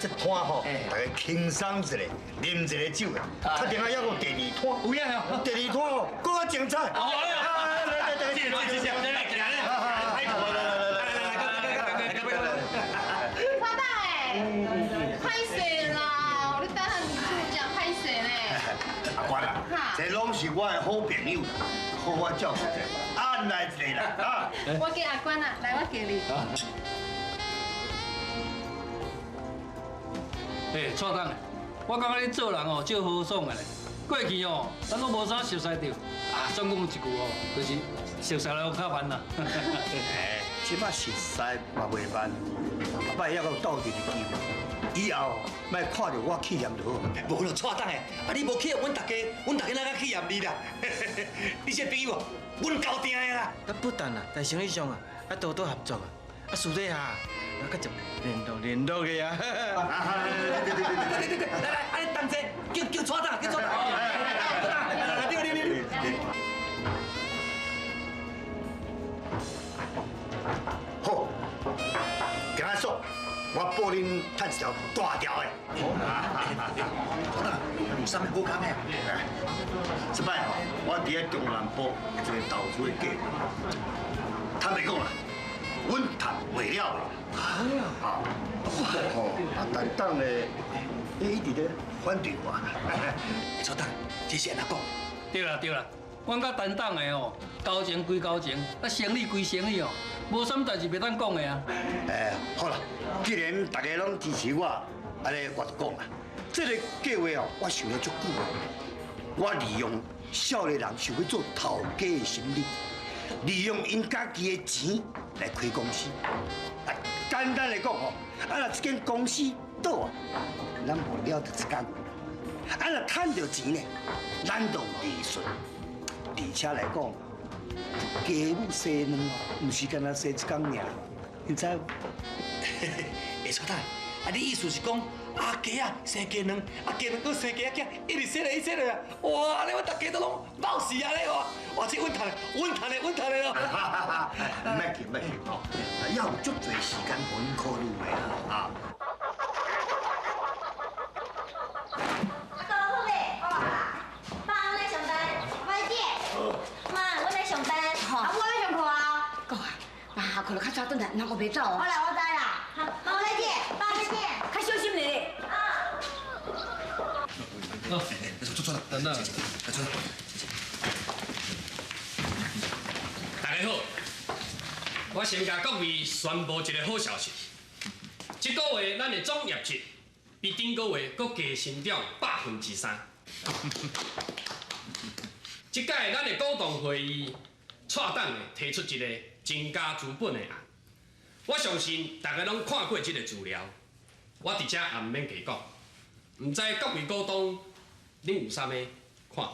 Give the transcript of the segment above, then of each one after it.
這攤吼，大家輕鬆一下，啉一个酒，較定啊，猶閣第二攤。有影哦。第二攤吼，閣較精彩。好嘞，來來來，謝謝謝謝，來來來來來來來來來來來。蔡董的，歹勢啦，你等下出真歹勢呢。阿關啊，這攏是我的好朋友啦，好我照顧者，按來一个啦，啊。我叫阿關啊，來我敬你。欸，蔡董，我感覺你做人哦，足豪爽的咧。過去哦，咱攏無啥熟似著，啊，總講一句哦，就是熟似來較慢啦。欸，這擺熟似嘛袂慢，後擺猶閣有鬥陣的機會，以後莫看著我氣焰就好。無啦，蔡董的，啊你無氣焰，阮大家，阮大家哪敢氣焰你啦？你這朋友啊，阮交定的啦。啊不但啊，在生意上啊，啊多多合作啊，啊私底下啊，較就聯絡聯絡的啊。對對對對對對，來來，啊你同齊叫叫蔡董，叫蔡董，來來來，你你你。好，今仔嫂，我保恁趁一條大條的。蔡董，有啥物好康的？這擺吼，我佇咧中南部一個投資的計劃，坦白講啦，阮趁袂了的。啊，吼，啊，但董咧，伊一直咧反對我。蔡董，這是按怎講？對啦對啦，阮佮陳董的哦，交情歸交情，啊生意歸生意哦，無啥物代誌袂當講的啊。欸，好啦，既然大家攏支持我，按呢我就講啦。這個計劃哦，我想了足久。我利用少年人想欲做頭家的心理，利用𪜶家己的錢來開公司。啊，簡單來講吼，啊若這間公司倒啊，咱無了得一工；啊若趁著錢呢，咱就有利潤。而且來講，雞母生卵哦，毋是干焦生一工爾，你知無？欸，蔡董，啊你意思是講，啊雞仔生雞卵，啊雞卵閣生雞仔囝，一直生落，一直生落啊！哇，按呢阮逐家都攏冒死啊咧哇！哇，這穩趁的，穩趁的，穩趁的咯！莫急，莫急吼，猶有足濟時間予恁考慮的啊。阿哥好未？好啊。爸，阮來上班。媽姐。媽，阮來上班。啊，我來上課啊。哥啊，爸下課就較早轉來，毋通閣袂走哦。好啦，我知啦。好，媽再見，爸再見。較小心咧。啊。好，坐坐等等。來坐。大家好，我先共各位宣布一个好消息。這个月咱的總業績比頂个月閣加成長3%。這擺咱的股東會議，蔡董的提出一個增加資本的案。我相信大家攏看過這个資料，我佇遮也毋免加講。毋知各位股東，恁有啥物看法？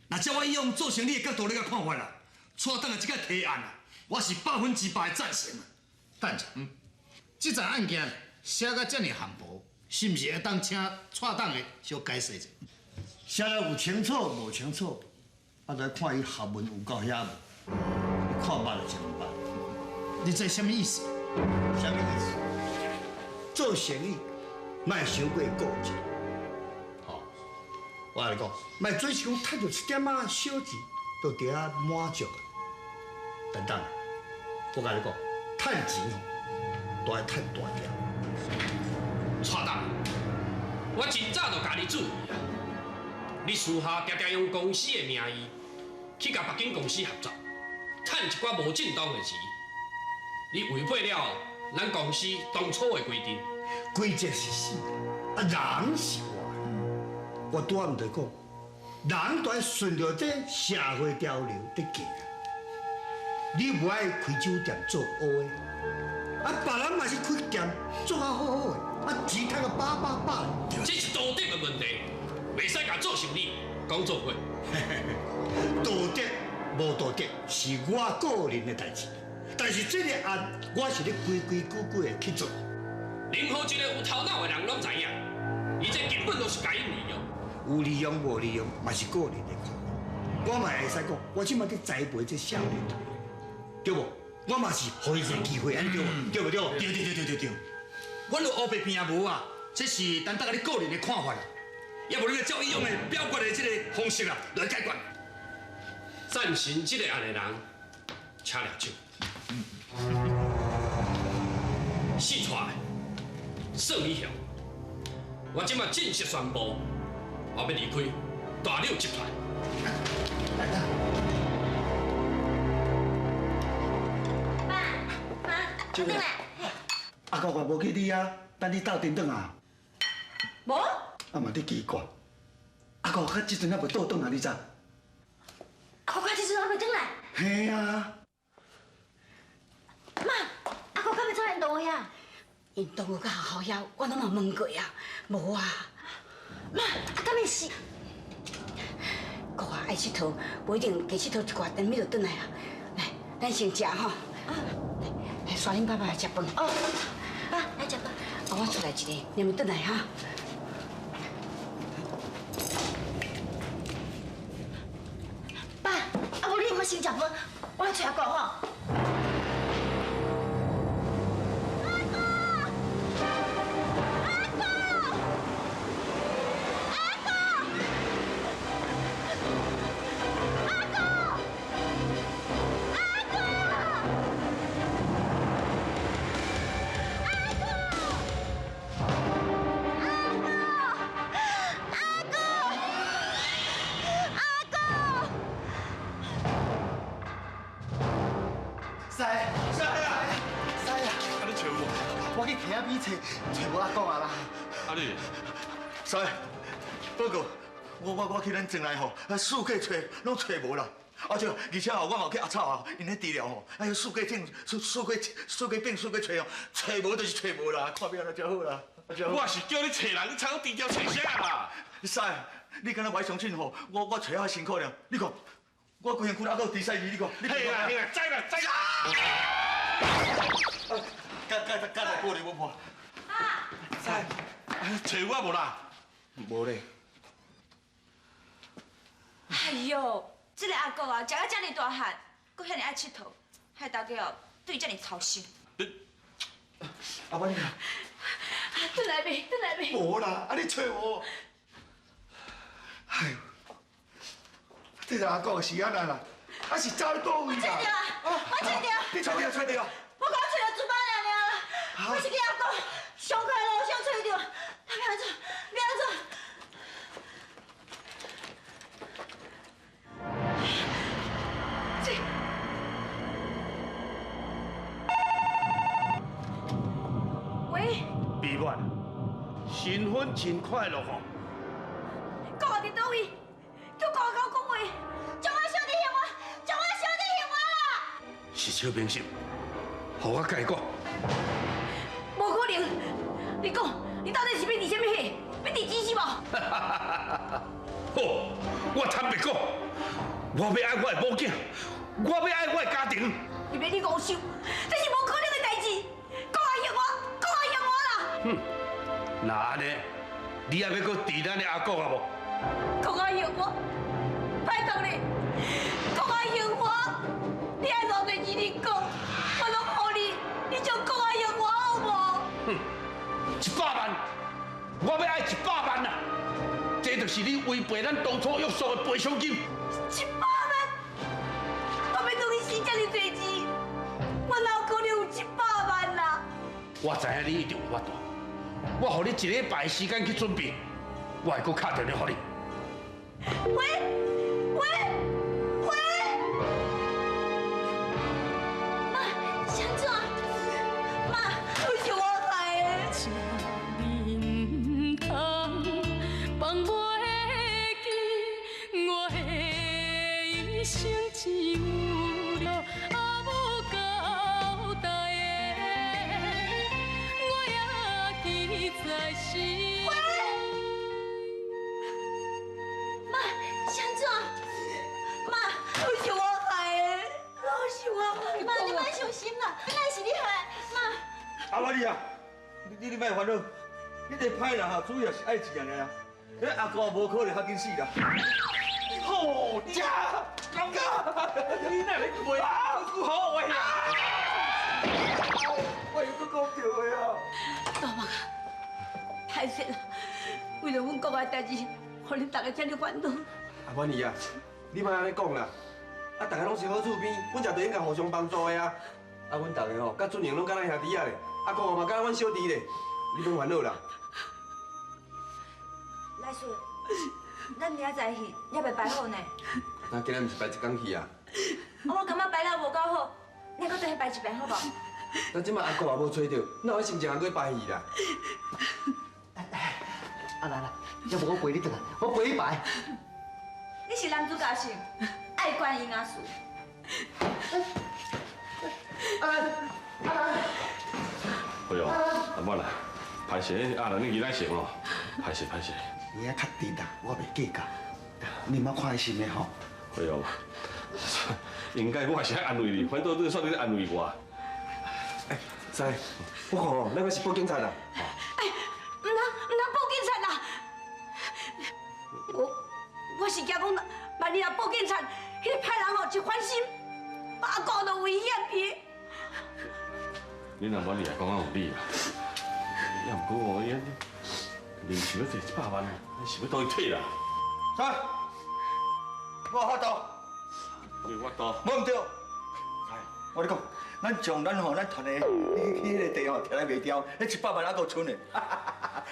若照我以往做生意的角度來共看法啦，蔡董的這个提案啊，我是100%的贊成。等者，這樁案件寫甲遮爾含糊，是毋是會當請蔡董的小解釋者？寫得有清楚無清楚，啊，就看伊學問有夠遐無。你看捌就是毋捌。你這啥物意思？啥物意思？做生意莫傷過顧忌。吼，我共你講，莫做是講趁著一點仔小錢，就佇遐滿足。等等，我共你講，趁錢吼，都愛趁大條。蔡董，我真早就共你注意啊！你私下常常用公司的名義去共別間公司合作，趁一寡無正當的錢，你違背了咱公司當初的規定。規則是死，啊人是活的。我拄仔毋著講，人都愛順著這社會潮流佇行。你無愛開酒店做烏的，啊別人嘛是開店做啊好好的，啊錢趁甲飽飽飽。這是道德的問題，袂使共做生意講做伙。道德無道德是我個人的代誌，但是這个案我是咧規規矩矩的去做。任何一個有頭腦的人攏知影，伊這根本就是共𪜶利用。有利用無利用嘛是個人的看法。我嘛會使講，我這馬佇栽培這少年人，對無？我嘛是予伊一個機會，按呢對無？對無對？對對對對對對。阮有乌白片无啊？这是陈董你个人的看法啦，要无你就照以往的表决的这个方式啦来解决。赞成这个案的人，请举手。姓蔡的，算你晓。我这马正式宣布，我欲离开大柳集团。爸妈，转来。阿哥我无去你遐，等你斗阵转啊。无。啊嘛，你奇怪，阿哥我这阵还袂倒转来，你知？阿哥这阵还袂转来。嘿啊。妈，阿哥敢袂走缘投遐？缘投佮学校遐，我拢嘛问过啊，无啊。妈，啊敢会是？哥啊，爱𨑨迌，无一定加𨑨迌一寡，等下就转来啊。来，咱先食吼。来，刷恁爸爸来食饭。哦，爸来食饭。啊，我出来一下，你们转来哈。爸，啊无你毋先食饭，我来揣阿哥吼。师，报告，我去咱庄内吼，四界揣拢揣无啦。啊对，而且吼，我嘛去阿草啊，𪜶咧治疗吼，哎四界顶、四四界四界顶、四界揣哦，揣无就是揣无啦，看欲按怎才好啦。我是叫你揣人，你参治疗揣啥啦？师，你敢若无爱相信吼？我揣较辛苦了，你看，我规身躯还阁有滴屎味，你看。嘿啦嘿啦，知啦知啦。甲甲甲来玻璃无破。啊！师，揣有啊无啦？无咧。哎呦，这个阿哥啊，食到遮尔大汉，阁遐尔爱𨑨迌，害大家哦对伊遮尔操心。阿妈你啊，转来未？转来未？无啦，啊你揣无？哎呦，这个阿哥是按怎啦？啊是走去佗位啦？我揣著啊！我揣著。你揣著揣著？我刚揣著猪巴尔尔啦，我是去阿哥上快路上揣著，啊欲按怎？欲按怎？这，喂，美满，新婚真快乐吼！讲啊伫佗位？叫高高讲话，将我小弟还我，将我小弟还我啦！是小明星，予我共伊讲。无可能！你讲，你到底是欲治啥物货？欲治钱是无？好，我坦白讲，我欲爱我的某囝，我欲爱我的家庭。你欲你戆想，这是无可能的代志。讲啊还我，讲啊还我啦！哼，若按呢，你还欲阁治咱的阿公啊无？讲啊还我，拜托你，讲啊还我，你爱偌济钱你讲，我拢予你，你就讲啊还我好无？哼，100万，我欲爱100万啦！这就是你违背咱当初约束的赔偿金。100万，我欲当你死这尔济钱，我哪有可能有100万啦？我知影你一定有法度，我予你一礼拜的时间去准备，我会阁敲电话予你。喂喂喂！妈，是按怎？妈，都是我害的。放袂记，我的一生只有了阿母交代的，我也记在心。妈，是按怎？妈，都是我害的，都是我害的。妈，你莫伤心啦，哪是你害的？妈，阿妈你啊，你莫烦恼，你这歹人哈，主要是爱钱尔啊。那阿哥无可能较紧死啦。好，家，刚刚，你哪咧话啊？好话啊！我又阁讲著话啊！大梦啊，歹势啦，为著阮国的代志，予恁大家遮尔烦恼。阿婉仪啊，你莫按呢讲啦，啊，大家拢是好厝边，阮绝对应该互相帮助的啊。啊，阮大家吼，佮俊荣拢敢若兄弟仔咧，阿国嘛敢若阮小弟咧，你免烦恼啦。来顺，咱明仔载戏犹未排好呢。咱今仔毋是排一工戏啊？啊，我感觉排了无够好，咱阁再去排一遍好无？咱这摆阿国也无揣著，哪有心情阁去排戏啦？啊来来，要无我陪你转来，我陪你排。你是男主角是？爱管营养师。阿兰，阿兰。哎呦，阿满啊，歹势，阿兰你囡仔成哦，歹势歹势。伊遐较直啦，我袂计较。你毋捌看伊心的吼？哎呦，应该我是爱安慰你，反倒你煞咧安慰我。哎，师，我看哦，咱阁是报警察啦。哎，毋通毋通报警察啦！我是惊讲，万一若报警察，彼个歹人吼一反心，阿国就危险去。你若满意来讲啊有理啦，也毋过哦，伊临时欲借100万，你是欲佗位提啦？啥？我有法度。你有法度？无毋对。我咧讲，咱将咱吼，咱团的彼个地吼，摕来卖掉，彼100万还阁剩的。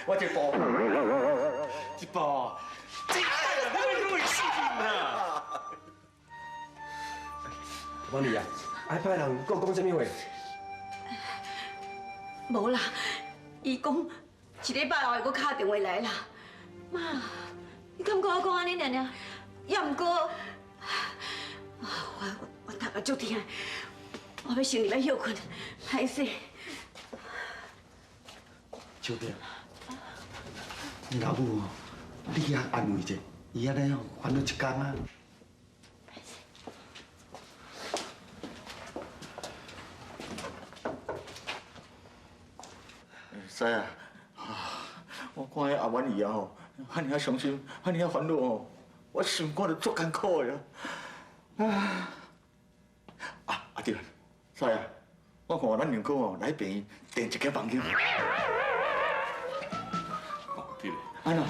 我这包，这包，这你会死啊！婉仪啊，啊，歹人阁讲啥物话？无啦，伊讲一礼拜后会阁敲电话来啦。妈，你敢阁我讲按呢尔尔？也毋过，我头壳足疼，我欲先入来歇睏，歹势。秋萍，你老母哦，你去遐安慰者，伊按呢烦恼一工啊。师啊，我看彼阿婉仪啊吼，遐尔啊伤心，遐尔啊烦恼吼，我心肝都足艰苦的啊。啊对啦，师啊，我看咱宁可吼来病院订一间房间。哦，对咧。按怎？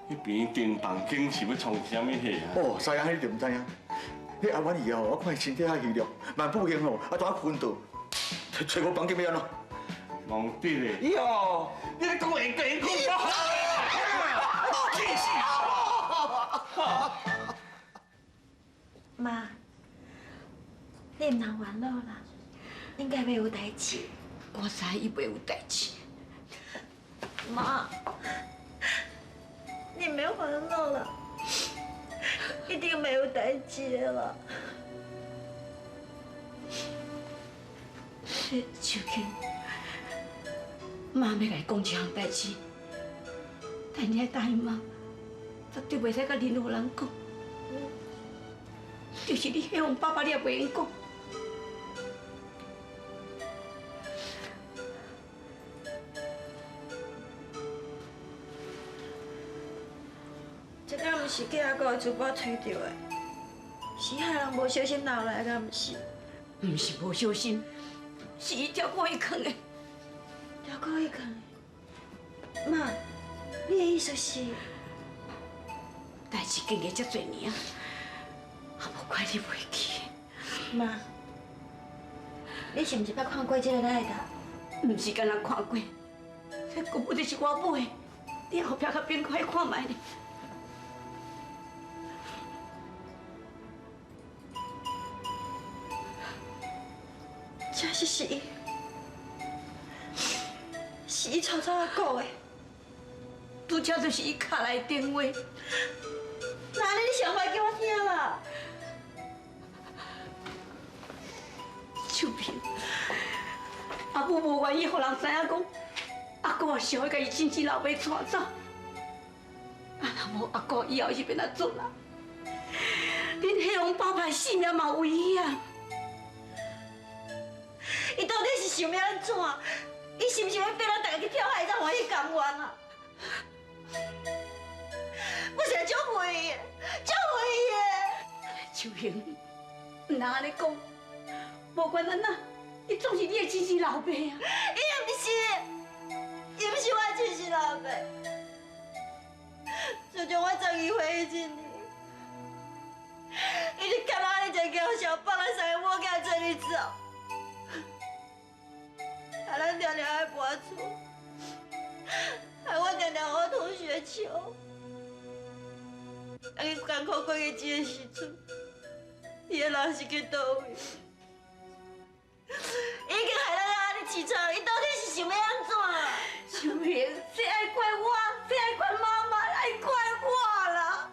彼病院订房间是欲创啥物戏啊？哦，师啊，彼就毋知影。彼阿婉仪哦，我看伊身体较虚弱，万不幸吼，啊，拄仔昏倒，揣无房间欲按怎？戆得咧！哟，你咧讲闲讲闲讲，气死我！妈，你毋通烦恼啦，应该袂有代志。我知伊袂有代志。妈，你免烦恼啦，一定袂有代志的啦。秋萍，妈欲共你讲一项代志，但你爱答应妈，绝对袂使共任何人讲。就是你彼王爸爸，你也袂用讲。这敢毋是叫阿哥的珠宝揣著的？是害人无小心留来，敢毋是？毋是无小心，是伊照顾伊囥的。照顾伊囥的。妈，你的意思是？代志经过遮济年啊，也无怪你袂记。妈，你是毋是捌看过这个来的？毋是干焦看过，这根本就是我买的。你后壁较变快看觅咧。这是是伊，是伊带走阿哥的。拄才就是伊敲来的电话。那你上话叫我听啦。秋萍，阿母无愿意予人知影讲，阿哥也想欲共伊亲生老爸带走。啊，若无阿哥以后是欲按怎做人？恁彼王爸爸的性命嘛有危险。伊到底是想欲按怎？伊是毋是欲逼咱大家去跳海才欢喜甘愿啊？我实在足恨伊的，足恨伊的。秋萍，毋通按呢讲，无管按怎，伊总是你的亲生老爸啊！伊也毋是，伊毋是我亲生老爸。自从我12岁彼一年，伊就欠我按呢一个娇笑，放咱三个某囝做哩走，害咱常常爱搬厝，害我常常予同学笑。当伊艰苦过日子的时阵，伊的人是去佗位？已经害咱按呢凄惨，伊到底是想欲按怎？秀萍，这爱怪我，这爱怪妈妈，爱怪我啦！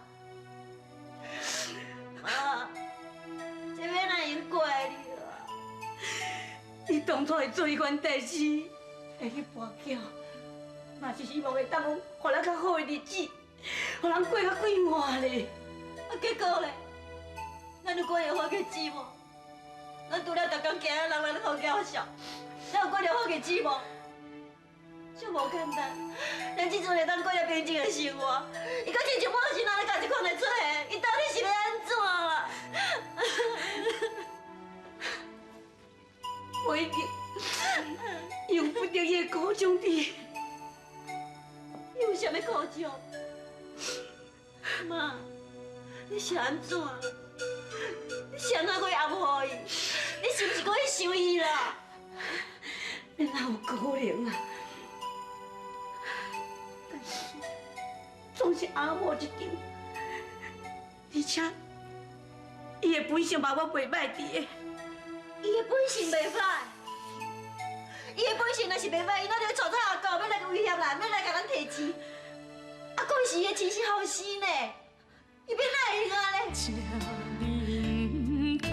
妈，这欲哪会用怪你啊？你当初会做彼款代志，会去跋筊，嘛是希望会当讲，予咱较好的日子，予人过较快活咧。啊，结果咧，咱有过会好日子无？咱除了逐工惊人来讨娇笑，咱有过著好日子无？足无简单，咱这阵会当过著平静的生活，伊阁亲像某时人咧共这款的出现，伊到底是欲按怎啦？无一定，伊有不得伊的苦衷伫。伊有啥物苦衷？妈，你是按怎？你是按怎阁会暗予伊？你是毋是阁去想伊啦？哪有可能啊？但是总是阿某一场，而且伊的本性嘛，我袂歹伫的。伊的本性袂歹，伊的本性若是袂歹，伊哪会带出阿公欲来威胁咱，欲来共咱提钱？阿公是伊的亲生后生呢，伊欲哪会用按呢？这毋通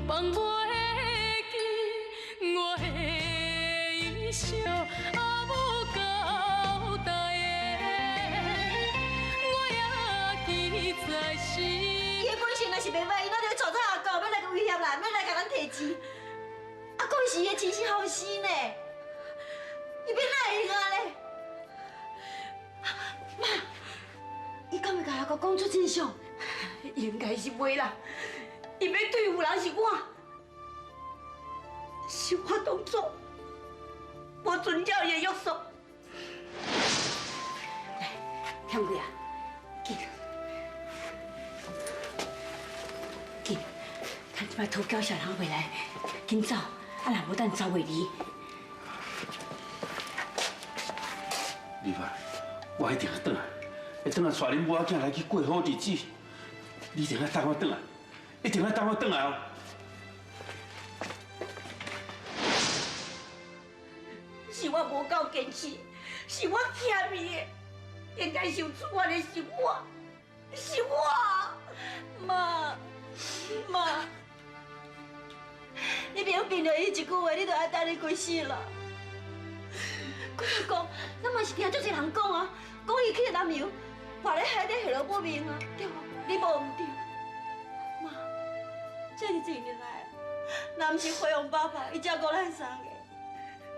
放袂记，我的一生阿母交代的，我也记在心。伊的本性若是袂歹，伊哪会带出阿公欲来威胁咱，欲来共咱提钱？阿公是伊的亲生后生呢，伊欲哪会用按呢？妈，伊敢会共阿公讲出真相？应该是袂啦，伊欲对付人是我，是我当初无遵照伊的约束。来，添贵啊，紧，紧，趁这摆讨娇小人袂来，紧走，啊若无等走袂离。丽芳，我一定会转来，会转来带恁某仔囝来去过好日子。你一定要等我转来，一定要等我转来哦。是我无够坚持，是我欠伊的，应该受处罚的是我，是我。妈，妈，你别变著伊一句话，你就爱等伊规世人。搁讲，咱嘛是听足济人讲啊，讲伊去南洋，活咧海底下落不明啊，对无？你无毋对。妈，这尔济年来，若毋是辉煌爸爸，伊照顾咱三个，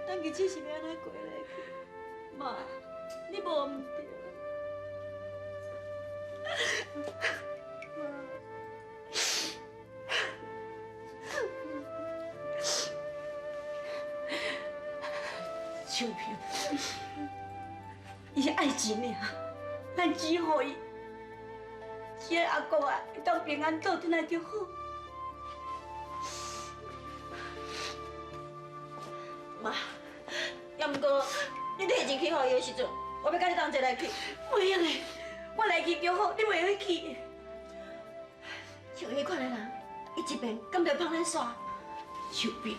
咱日子是欲按怎过落去？妈，你无毋对。秋萍，伊爱钱尔，咱只予伊，只要阿公啊会当平安倒转来就好。妈，犹毋过你提钱去予伊的时阵，我欲佮你同齐来去。袂用的，我来去就好，你袂用去。像彼款的人，伊一遍敢就放咱煞？秋萍，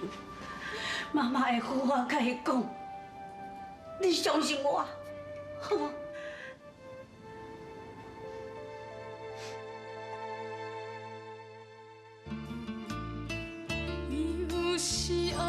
妈妈会好好佮伊讲。你相信我，好无？